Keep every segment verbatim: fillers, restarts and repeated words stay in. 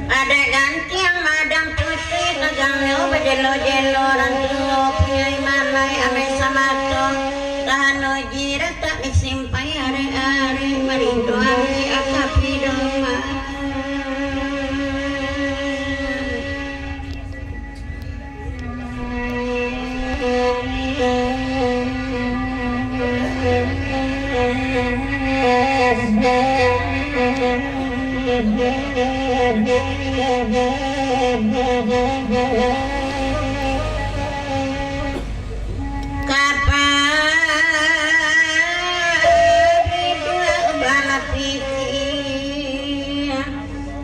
Adaik gantiang madang putuih, tagangnyo bajelo-jelo, urang tuo punyo iman, lai ameh samato, tahan uji, ratak disimpai arek-arek, maridoan di akap iduik. Kapa biduak balapik.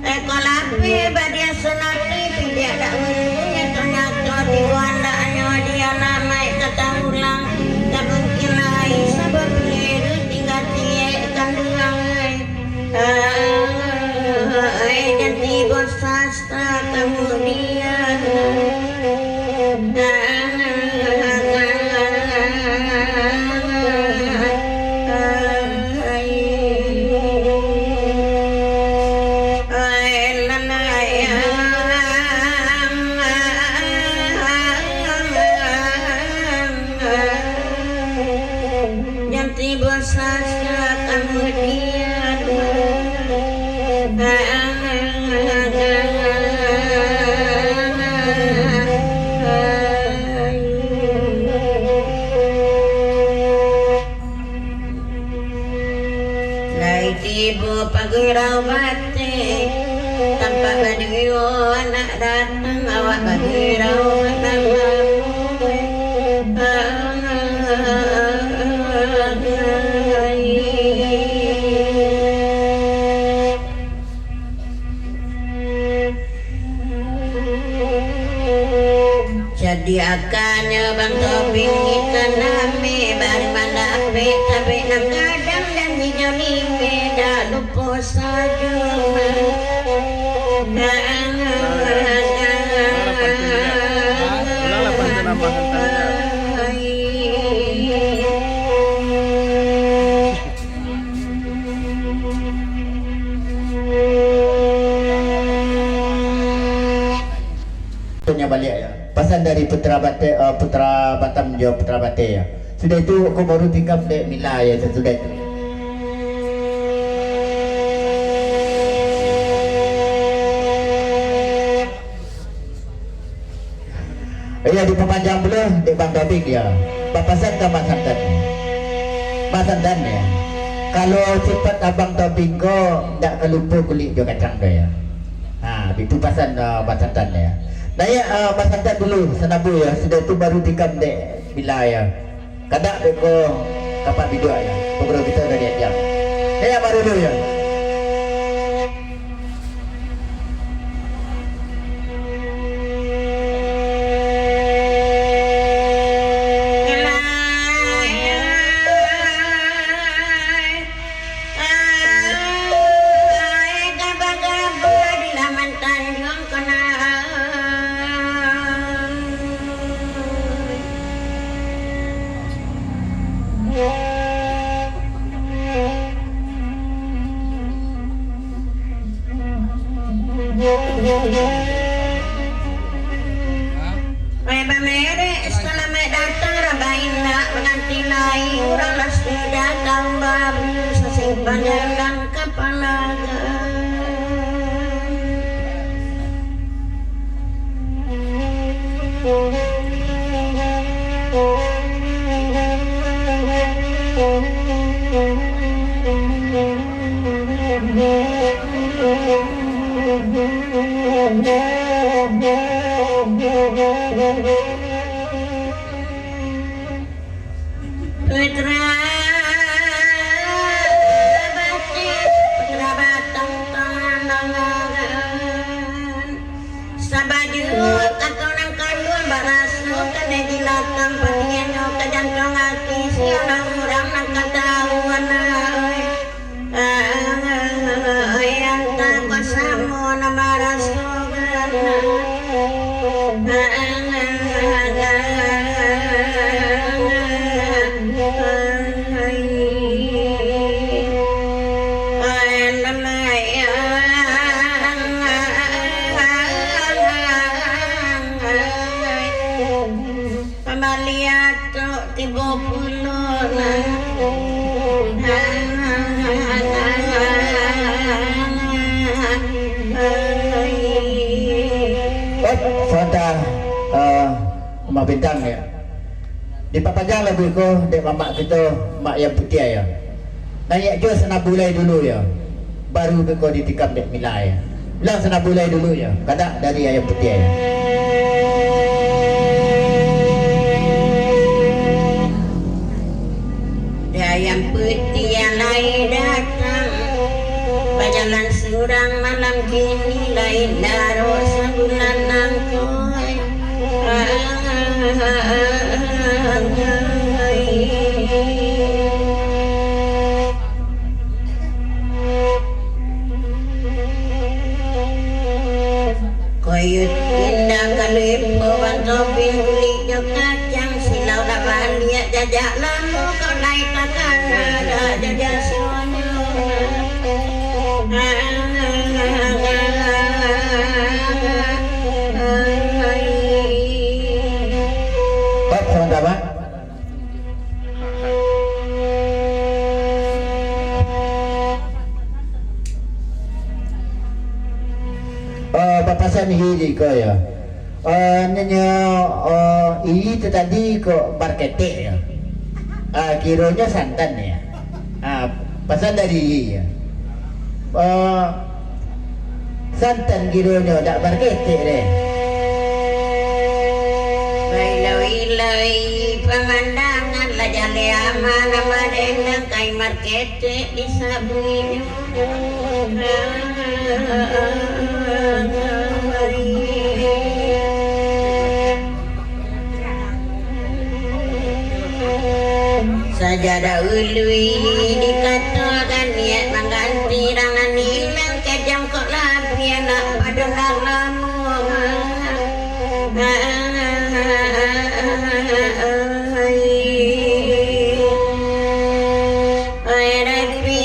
Eko lapeh badia sunati, pidiak dak untunyo tanyato, tibo andaknyo di anak naik ka taulang, tabungkil lai sabab lirik tingga ciek kanduang. Ai, jan tibo sastra kamudian. Jan tibo sastra kamudian. Lai tibo pagurau bateh, tampak baduo anak datang, awak bagurau anak lamuah. Jadi, akaknyo Bang Tobing ikan ameh, baru mandapek tabek nan gadang, janji jo limeh dak lupo sajo. Ulanglah pantun, Jan. Ulanglah pantun Abah Santan, Jan. Punya baliak, ya. Pasan dari Putra Bate-, eh, Putra Batam jo Putra Bate, ya. Sudah itu, aku baru tikam dek Mila, ya, sudah itu. Iyo, dipapanjang pulo dek Bang Tobing, iyo. Bapasan ka Mak Santan. Mak Santan, iyo. Kalau sipat Abang Tobing ko, ndak ka lupo kulik jo kacang tu, iyo. Ha, itu pasan, ah, Mak Santan, iyo. Nah, iyo, ah, Mak Santan dulu, sanabu, iyo. Sudah tu baru tikam dek Mila, iyo. Kandak beko kapak biduak, iyo. Pokok kito dari ajam. Iyo, baru dulu, iyo. Jalan ka Panagan. Putra Bacil, putra batang tangan. Sabajuak kato nan kanduang, baraso kanai jilatang, patiahnyo ka jantuang ati, sialah urang nan ka tahu, anak, oi. Antah ko samo nan marasokan. Pambalian tu tibo pulo lah. Oh, sontak, eh, Mak Bintang, yo. Dipapanjang lagu iko dek mamak kito, Mak Yang Putiah, yo. Naiak juo sanabulai dulu, yo. Baru beko ditikam dek Mila, yo. Ulang sanabulai dulu, yo. Kadak dari Ayam Putiah, yo. Ayam Putiah lai datang, bajalan surang malam kini, lai larok sabulan nangko. Koyut indak kalupo, bantobin kulik jo kacang, silau dak baliak, jajak lamo kok lai takana, dak jajak sonyo. Hop, sabanta, Mak. Oh, bapasan Ihi ko, yo. Oh, nyo, oh, Ihi tu tadi kok barketek, yo. Ah, kironyo santan, yo. Ah, pasan dari Ihi, yo. Oh, santan kironyo dak barketek deh. Bailoi-iloi pamandangan, lah jaleh aman-aman, endang kai marketek di sabuihnyo. Sajak daului dikatokan, niaik mangganti rang nan ilang, kejam kok labiah nak pado nan lamo. Ai, Rabbi,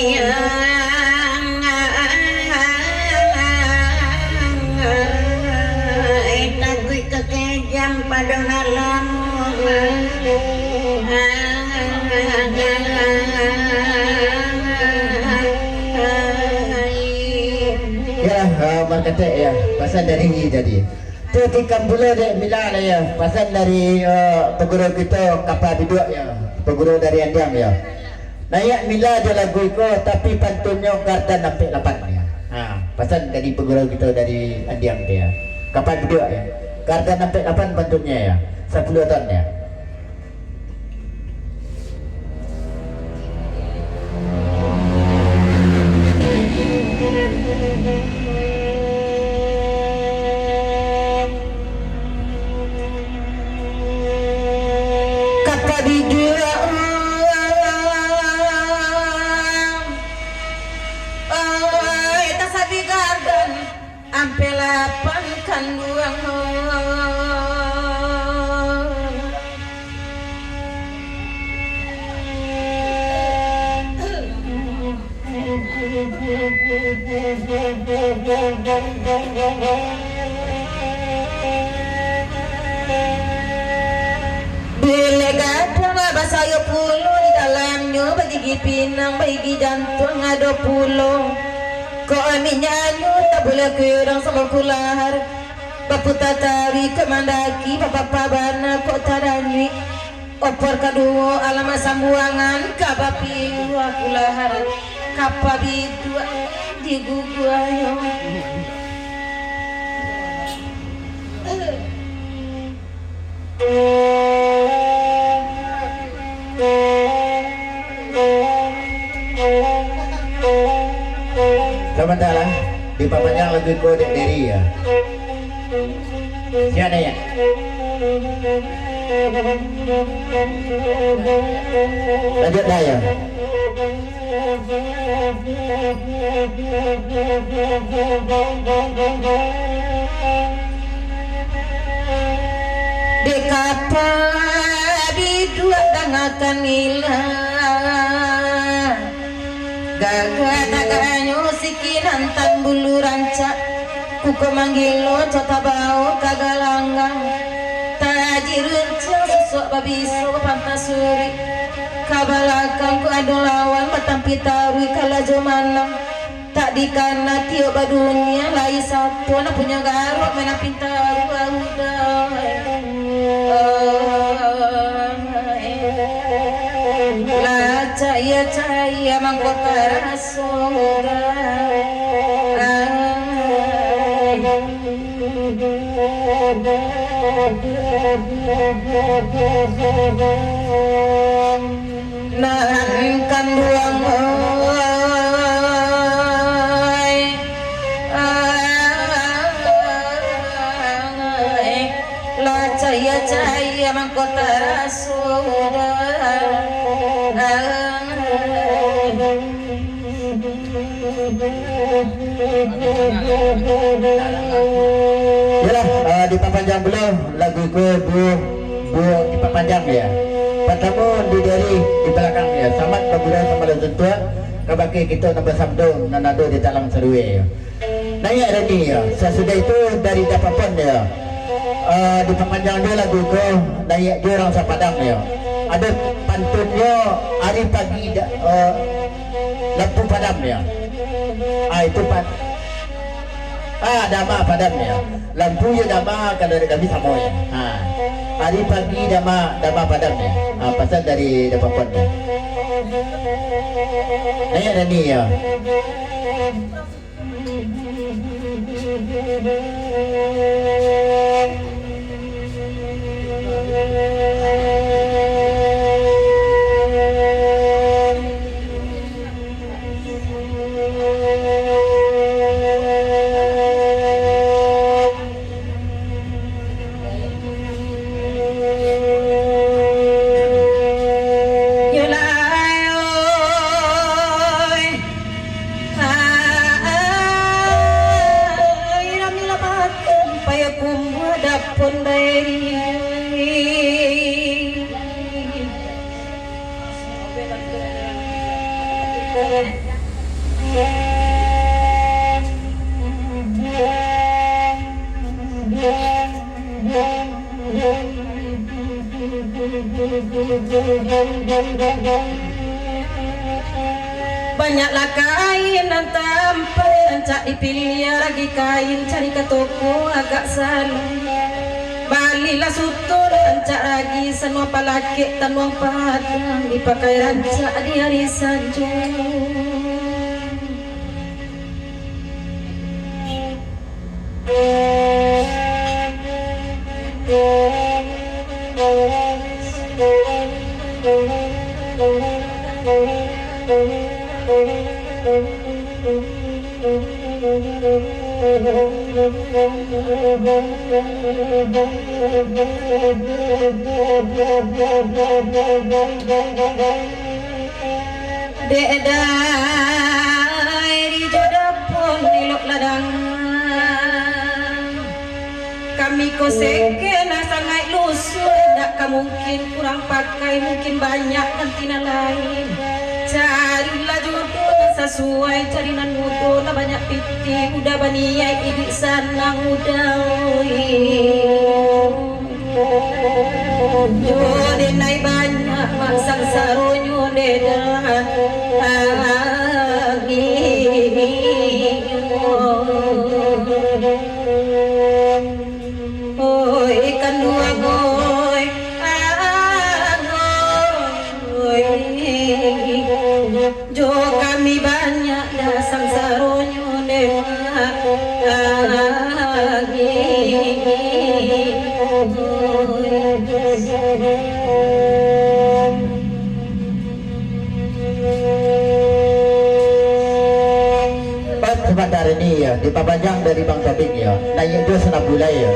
ai, takuik ka kejam pado nan lamo. Iyolah, ah, marketek, yo. Pasan dari Ihi tadi. Tu tikam pulo dek Mila lah, yo. Pasan dari, eh, paguru kito Kapa Biduak, yo. Paguru dari Andiam, yo. Naiak Mila jo lagu iko, tapi pantunnyo Gardan Ampek Lapan, yo. Ha, pasan dari paguru kito dari Andiam tu, yo. Kapa Biduak, yo. Gardan Ampek Lapan pantunnyo, yo. Sapuluah ton, yo. Kapa Biduak, oi, tasabi gardan. Ampek lapan kanduang. Bilek gadang lah basayok pulo, di dalamnyo bagigi Pinang baigi jantuang ado pulo. Kok aminyo anyo tak buliah kurang sabangku lahar. Baputa taruih kok mandaki bapapa bana kok tadanyuik. Opor kaduo alamak sambuangan ka bapiuah ku lahar. Kapa biduak diguguahnyo. Sabanta lah, dipapanjang lagu iko dek Deri, yo. Sia, Dayak? Lanjuik, Dayak. Dek kapa biduak dangakan ilang. Gagah tagaknyo sikinan tan bulu rancak. Kuko manggilo cok tabao ka galanggang. Taji runcang susuak babiso pantas surik. Ka balakang ko ado lawan batampi taruih kalajo manang. Tak dikana tiok badunia lai sato nak punyo garok main pinta ruah udai. Lah cahia-cahia mangko taraso udai. Nan kanduang oi, ai, lah cahia-cahia mangko taraso dah. Yolah, eh, dipapanjang pulo lagu ko, Bu, Bu, dipapanjang, yo. Partamo di Deri di balakang, yo. Samaik bagurau samalam suntuak, kabake kito nan basabdo nan ado di dalam saruwe, yo. Naiak Rani, yo. Sasudah itu dari Dapapon, yo. Eh, dipapanjang juo lagu ko, naiak juo urang Sapadang, yo. Ado pantunnyo ari pagi da-, eh, lampu padam, yo. Ah, itu pan-, ah, dama padam, yo. Lampu jo dama, kalau dari kami samo, yo. Ha. Ari pagi dama, dama padam, yo. Ha, pasan dari Dapapon, yo. Naiak Rani, yo. Yolah, oi. Ah, ah, irami lah batun paya kumbuah dapun dai. Banyaklah kain nan tampan, rancak dipiliah, ragi kain cari ka toko agak salah. Balilah suto rancak ragi, sanua palakek tanuang padang, dipakai rancak di ari sanjo. Dek dai di jo dapun elok ladang. Kami ko seke nan sangaik lusuah, indak ka mungkin kurang pakai, mungkin banyak ganti nan lain. Carilah jodoh nan sasuai, cari nan mudo, nan banyak pitih, udah baniaik iduik sanang, udah, oi. Nyo denai banyak mak, sangsaronyo denai. Jo kami banyak dah sangsaronyo, Demak. Pas sabanta ni, yo, dipapanjang dari Bang Tobing, yo. Naiak jo sanabulai, yo.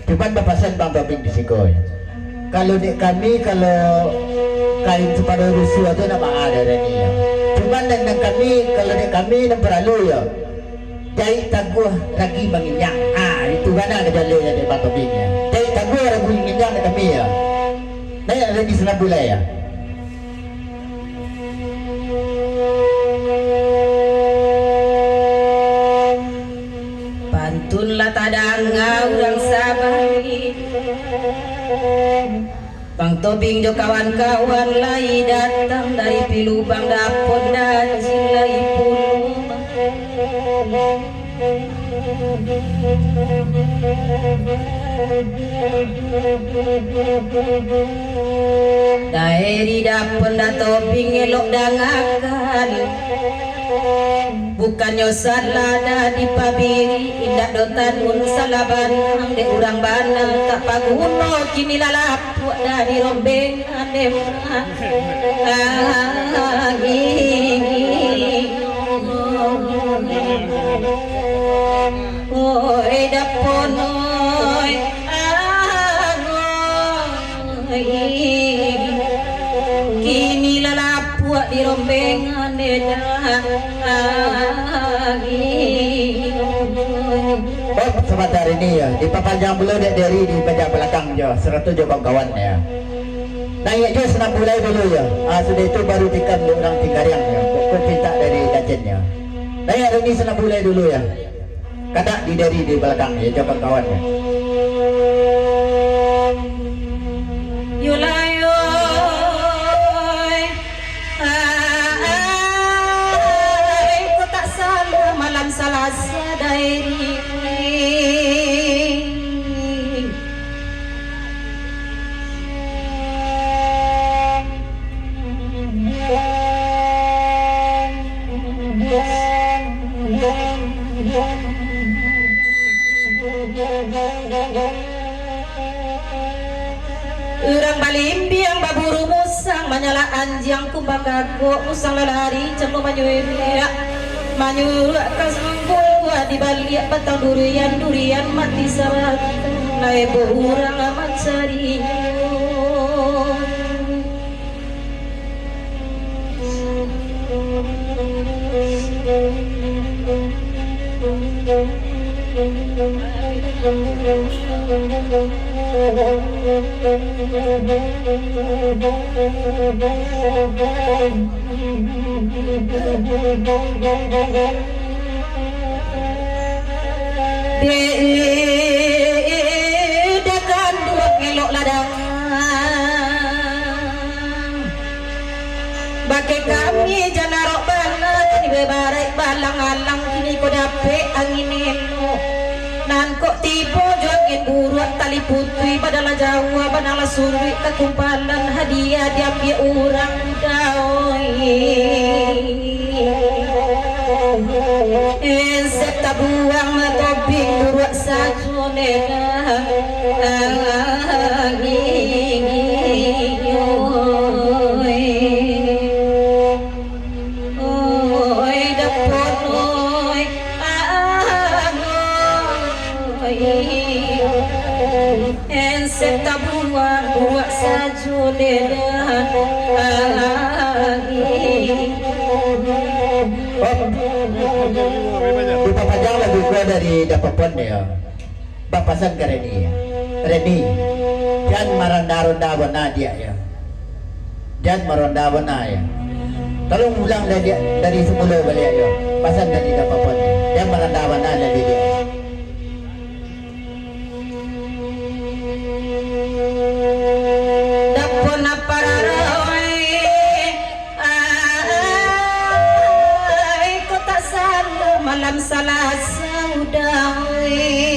Cuman bapasan Bang Tobing di siko, yo. Kalau dek kami, kalau kain sapado rusuah tu nak baa dari ni, yo. Cuman nan, nan kami, kalau dek kami nan paralu, yo. Jaik taguah ragi manginyang. Ah, itu bana ka jaleh dek Bang Tobing, yo. Jaik taguah ragi manginyang dek kami, yo. Naiak dari sanabulai, yo. Pantun lah tadanga urang sabari. Bang Tobing jo kawan-kawan lai datang dari Pilubang, dapot dacin lai pulo. Daeri dapon Dato Bing elok dangakan. Bukannyo salah dah dipabiri, indak doh tanun salah banang, dek urang bana tak paguno, kini lah lapuak dah di rombeng. Oi, dapon, oi, oi. Kini lah lapuak di rombengan, dah. Oh, sabanta ni, yo, dipapanjang pulo dek Deri di bajak balakang, yo, sarato jo kawan-kawan, yo. Naiak jo sanabulai dulu, yo. Ah, sudah itu baru tikam dek urang Tingkariang, yo. Kok pintak dari Dacen, yo. Naiak Reni sanabulai dulu, yo. Kadak di Deri di balakang, yo, jo kawan-kawan, yo. Yo lah, yo. Ai, kok tak salah malam Salasa, Daeri. Urang balimbiang baburu musang, manyalak anjiang kumbang gagok, musang lalari cando manyuruak, manyuruak ka sungguah di baliak batang durian, durian mati sabatang, lai boh urang mancarinyo. Dek, dah kanduang elok ladang. Bakeh kami jan arok bana, jadi bebaraik balang-alang, kini ko dapek angin elok. Nan kok tibo jo angin buruak, tali putuih badalah jauah, badalah suruik kakumpalan, hadiah diambiak urang, Daoi. Ensek tabuang matobing buruak sajo. Oi, dapon, oi, ah, oi. Ensek tabuang buruak sajo, Dedan. Dipapanjang lagu ko dari Dapopon, yo. Bapasan ka Reni, yo. Reni, jan maronda-ronda bana, diak, yo. Jan maronda bana, yo. Tolong ulang dari, dari samulo baliak, yo. Pasan dari Dapopon, yo. Jan maronda bana, diak. Dapon apa rarau, ai, ai, kok tak salah malam Salasa udah, ai.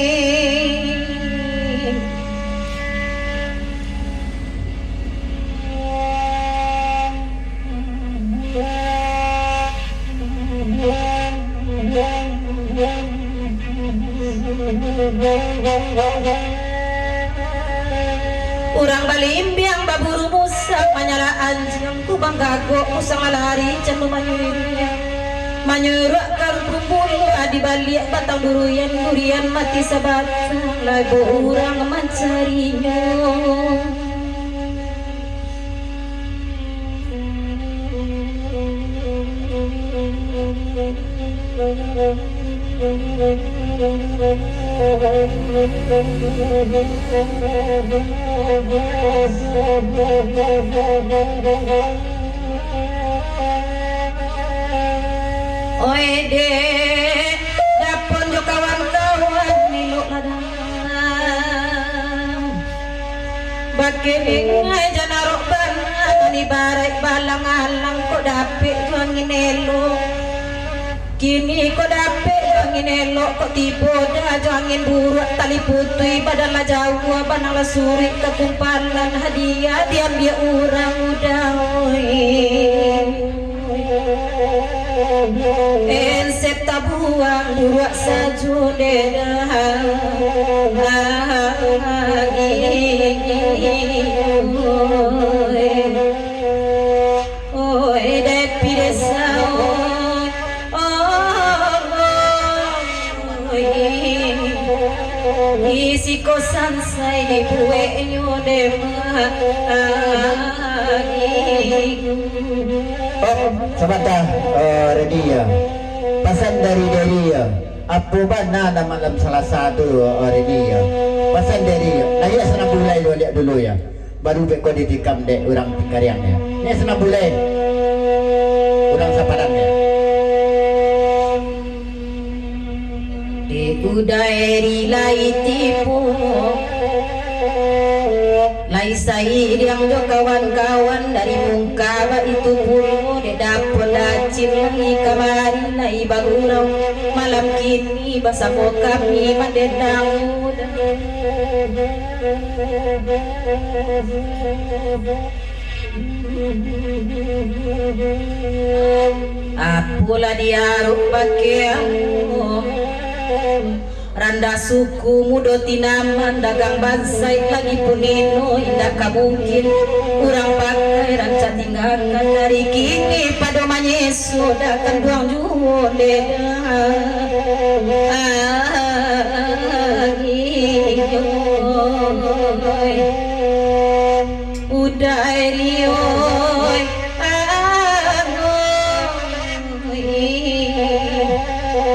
Urang balimbiang baburu musang, manyalak anjiang, kubang gagok, musang lalari, jan manyuruak. Manyuruak ka rumpun buluah, di baliak batang durian, durian mati sabatang, lai urang mancarinyo. Oi dek, Dapon jo kawan-kawan, elok ladang. Bakelengai jan arok bana, nan ibaraik balang-alang, kok dapek jo angin elok. Kini kok dapek jo angin elok, kok tibo dah jo angin buruak, tali putuih, badan lah jauah, banang lah suruik, ka kumpalan hadiah diambiak urang udah, oi. Ensep tabuang buruak sajo dek dah. Oi, dek pidesa, oi. Isi kosan sai dibueknyo demak. Oh, sabanta, eh, Redi, ya. Pasan dari Redi, ya. Apo bana nan malam Salasa tu, eh, Redi, ya. Pasan dari, ya. Nah, ya, sanang bulai dulu, liak dulu, ya. Baru beko ditikam dek urang Tingkariang, ya. Ni sanang bulai. Urang Sapadang, ya. Dek Uda Eri lai tibo, lai sairiang jo kawan-kawan dari Mungka, baitu pulo dek Dapon Dacin lai kamari lai bagurau malam kini basamo kami mandendang. Apolah diarok pakai ambo, randah suku mudo tinaman, dagang bansaik lagi pun ino, indak ka mungkin urang pakai rancak tinggakan. Dari kini pado manyeso, dak kanduang juo dek dah. Uda Eri oi, angoi.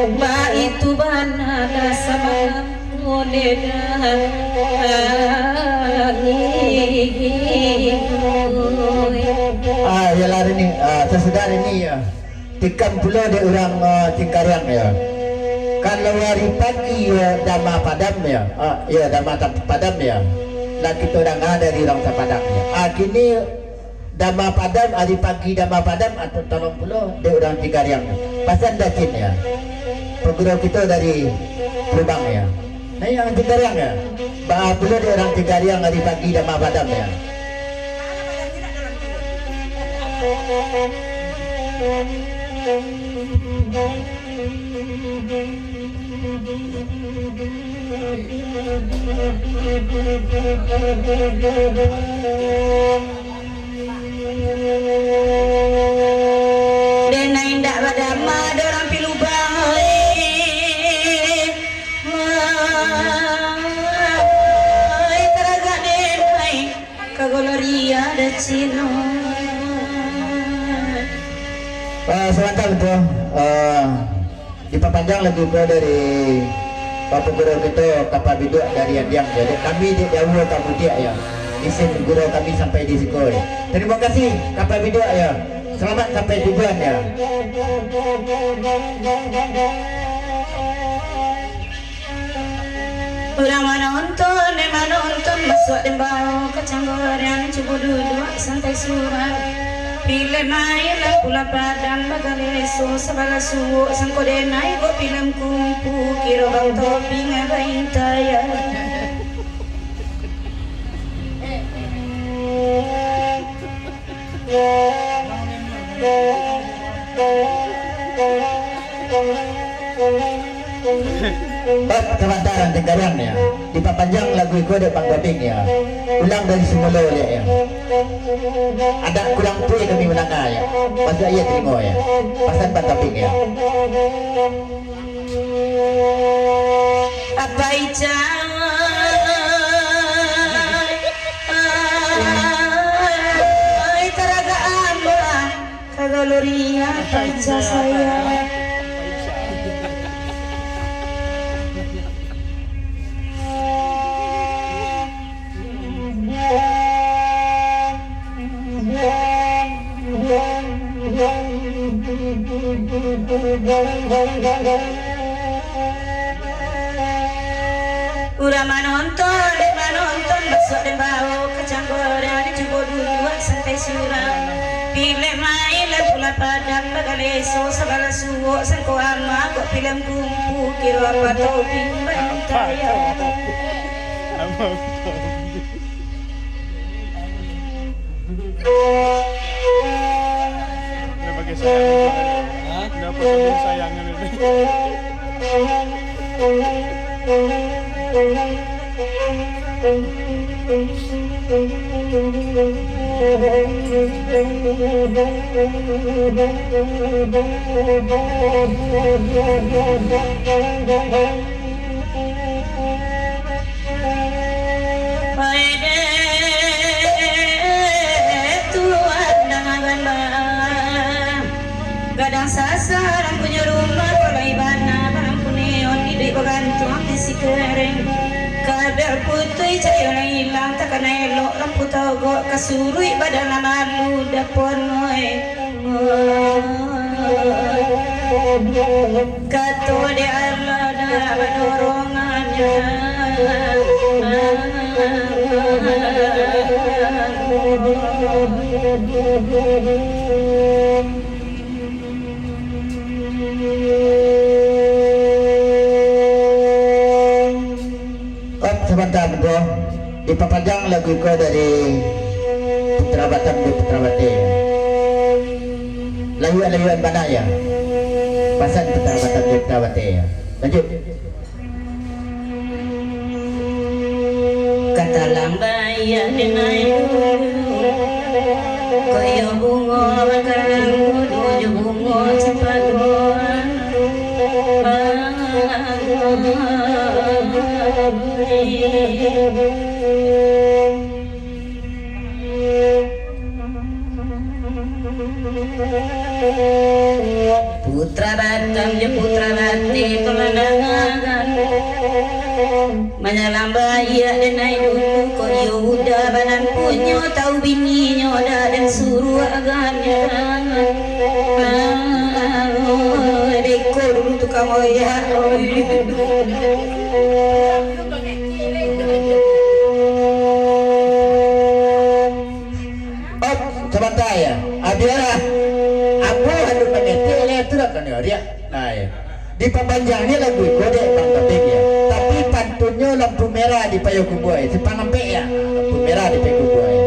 Baitu bana dah samalam, oi, dah. Ah, yalah, Rini. Ah, sasudah Rini, ya. Tikam pulo dek urang, eh, Tingkariang, ya. Kalau ari pagi, ya, dama padam, ya. Ah, ya, dama tam-, padam, ya. Lah kito danga dari urang Sapadang, ya. Ah, kini dama padam, ari pagi dama padam, atau tolong pulo dek urang Tingkariang. Pasan Dacin, ya. Pagurau kito dari Lubang, ya. Nah, yang Tingkariang, ya. Baa pulo dek urang Tingkariang ari pagi dama padam, ya. Denai indak badama, dek urang Pilubang, oi. Oi, taragak denai ka Gloria Dacin. Ah, sabanta tu, ah, dipapanjang lagu ko dari Bapak Guru kito, Kapa Biduak dari Andiang, ya. Dek kami dek jauah ka mudiak, ya. Isin guru kami sampai di siko, ya. Terima kasih, Kapa Biduak, ya. Selamat sampai tujuan, ya. Urang manonton, dek manonton, masuak dek bao, kacang goreng, cubo duduak, santai surang. Pilem aia lah pulang padang, bagaleso, sabalah suok, sangko denai, buek pilem kumpu, kiro bang topi ngai baintai. Oh, sabanta, Ranting Gariang, ya. Dipapanjang lagu iko dek Bang Gabing, ya. Ulang dari simulo, ya, ya. Adak kurang pue kami mandanga, ya. Masuak iyo talingo, ya. Pasan Bang Gabing, ya. Apai cai, ai taragak amah, kagalo riak panca saya. Urang manonton, dek manonton, basuak den bao kacang goreng, den cubo duduak santai surang. Pilek main lampu lah padam, bagaleso sabalah suok, sangko ama kok pilem kumpu, kiro apa tobing bantaya. Hah? Pai dek tuan dangakan bang. Gadang sasa lampunyo rumah, kok lai bana balampu neon, iduik bagantuang di sikereng. Kadar putuih cayo nan ilang, takana elok lampu togok, kasuruik badan lah malu dapon, oi. Kato dek Allah dah badorongannyo. Om, sabanta, Ambo. Dipapanjang lagu iko dari Putra Batam jo Putra Bateh. Layuan-layuan bana, ya. Pasan Putra Batam jo Putra Bateh, ya. Lanjut. Katalambai, ya, denai dulu. Koyo bungo makanan kudu jo bungo cempako. Putra Batam jo Putra Bateh, tolong dangakan. Manyalambai, ya, denai dulu, kok iyo udah banan punyo, tau bininyo dah den suruah agan. Beko dulu tukang oyak. Om, sabanta, ya. Abialah. Ambo handak mangetek, leh tu dah kanai riak. Nah, ya. Dipapanjang ni lagu iko dek Bang Gabing, ya. Tapi pantunnyo lampu merah di Payokumbuah, ya. Simpang Ampek, ya. Lampu merah di Payokumbuah, ya.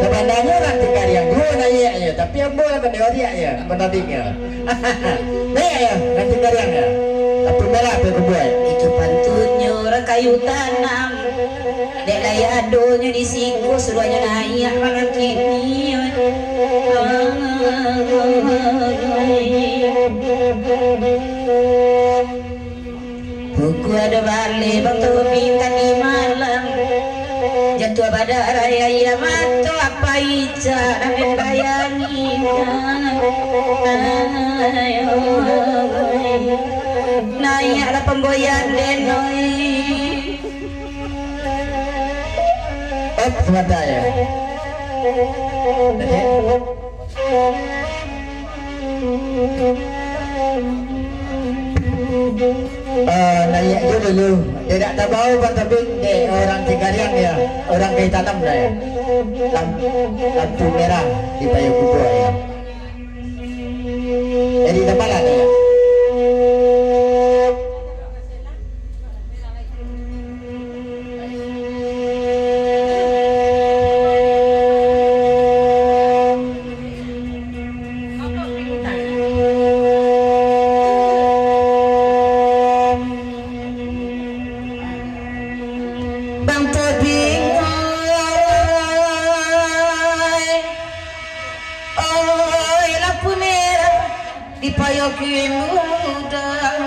Sabananyo Ranting Gariang juo naiak, ya. Tapi ambo lah kanai riak, ya. Bang Gabing, ya. Naiak, ya. Ranting Gariang, ya. Lampu merah Payokumbuah, ya. Itu pantunnyo urang kayu tanam. Dek lai adonyo di siko, suruahnyo naiak malam kini. Pukua duo baleh bang tu bintang di malam. Jatuah badak raya iya mato, apa icak nan den bayangi. Naiaklah pamboyan den, oi. Op, sabanta, ya. Ah, naiak jo dulu. Dek dak tabao, Bang Tabing, dek urang Cigariang, ya. Urang Kai Tanam lah, ya. Lam-, lampu merah di Payokumbuah, ya. Jadi, tambahlah, ya. Payo kimudang.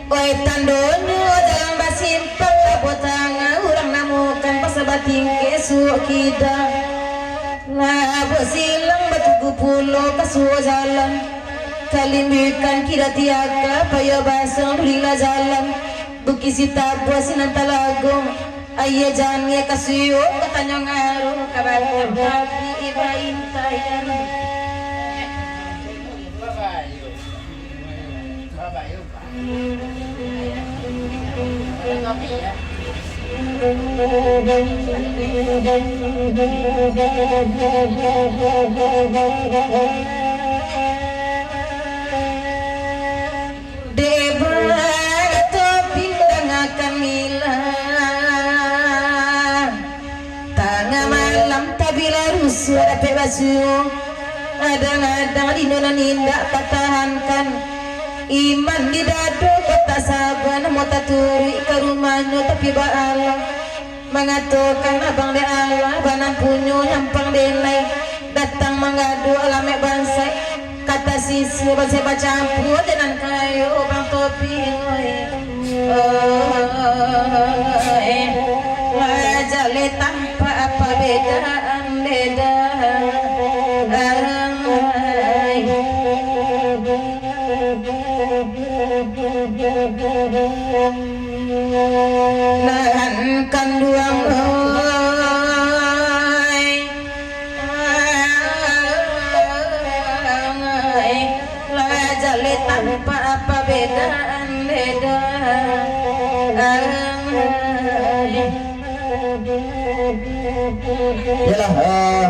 Oi, tandonyo jalan basimpang, labuah tangah urang namokan, pasa batingkek suok kida. Labuah silang batugu pulo ka suok jalan. Kalimbikan kida tiaka, payo basang dulilah jalan. Bukik Sitabuah sinan talago, aia janiah ka suok ka Tanjuang Aro, ka Batang Tapi Baintayan. Dek barato pindangakan milah. Tangah malam tabila rusuah dapek basuo. Kadang-kadang dino nan indak tatahankan. Iman di dado kok tak saba, namo taturuik ka rumahnyo tapi baalah. Mangatokan abang dek alah, banam punyo nyampang denai. Datang manggado alamek bansaik. Kata sisia bansaik bacampua, janan kayo Bang Topi, oi. Oi, lah jaleh tampak apa bedaan, bedaan. Nahan kanduang, oi. Lah jaleh tampak apa bedaan, bedaan. Yalah, eh,